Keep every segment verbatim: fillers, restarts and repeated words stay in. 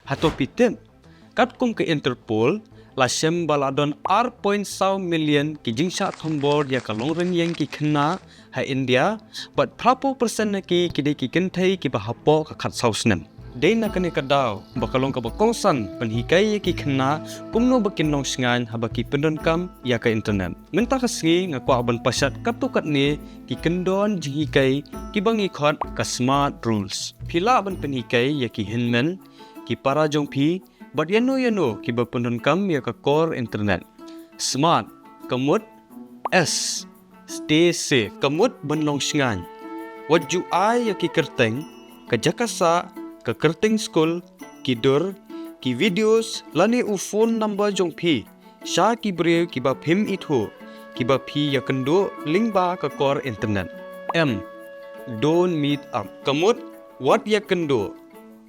Hato phi tip, katkum ka Interpol la shem ba la don ar point saw million ki jingshah thombor ïa ka longrynïeng ki khynnah ha India, bad phra phew percent na ki ki dei ki kynthei kiba hapoh ka khatsaw snem. Dei na kane ka daw ba ka long kaba kongsan ban hikai ïa ki khynnah kumno ba kin long shngaiñ haba ki pyndonkam ïa ka internet. Mynta ka sngi nga kwah ban pashat katto katne ki kyndon jinghikai kiba ngi khot ka smart rules. Phi lah ban pynhikai ïa ki hynmen, ki para jong phi, bad ïano ïano kiba pyndonkam ïa ka kor internet. Smart, ka mut, S, stay safe, ka mut ban long shngaiñ. Wat ju ai ïa ki kyrteng, ka jaka sah, ka kyrteng skul, ki dur, ki videos, lane u phone number jong phi sha ki briew kiba phim ithuh, kiba phi ïakynduh lyngba ka kor internet. M, don't meet up, ka mut, wat ïakynduh.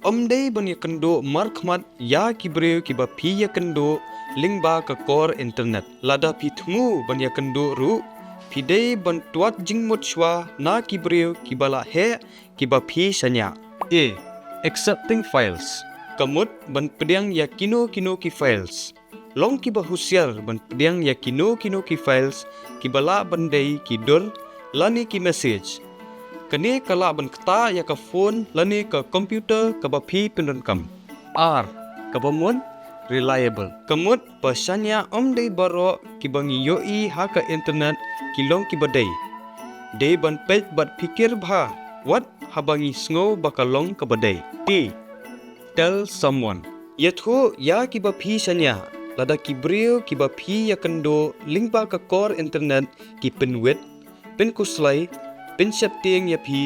Ym dei ban ïakynduh markhmat ïa ki briew kiba phi ïakynduh lyngba ka kor internet. Lada phi thmu ban ïakynduh ruh, phi dei ban twad jingmut shuwa na ki briew kiba la heh kiba phi shaniah. A, accepting files, ka mut ban pdiang ïa kino kino ki files. Long kiba husiar ban pdiang ïa kino kino ki files kiba lah ban dei ki dur lane ki message. Kane ka lah ban ktah ïa ka phone lane ka computer kaba phi pyndonkam. R, kaba mut, reliable, ka mut ba shaniah ym dei baroh kiba ngi ïohi ha ka internet ki long kiba dei. Dei ban peit bad phikir bha wat haba ngi sngew ba ka long kaba dei. T, tell someone, ïathuh ïa kiba phi shaniah. Lada ki briew kiba phi ïakynduh lyngba ka kor internet ki pynwit, pynkhuslai, pynsheptieng ïa phi,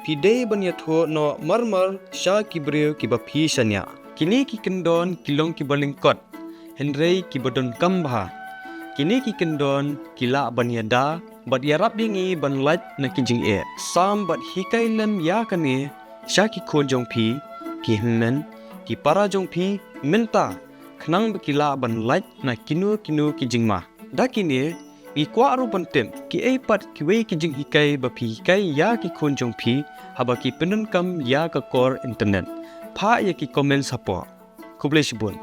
phi dei ban ïathuh noh marmar sha ki briew kiba phi shaniah. Kine ki kyndon ki long kiba lyngkot, hynrei kiba donkam bha. Kine ki kyndon ki lah ban ïada bad ïarap ïa ngi ban lait na ki jingeh. Sam bad hikai lem ïa kane sha ki khun jong phi, ki hynmen, ki para jong phi mynta, khnang ba ki lah ban lait na kino kino ki jingma. Da kine, ngi kwah ruh ban tip kiei pat kiwei ki jinghikai ba phi hikai ïa ki khun jong phi haba ki pyndonkam ïa ka kor internet. Phah ïa ki comments hapoh. Khublei shibun.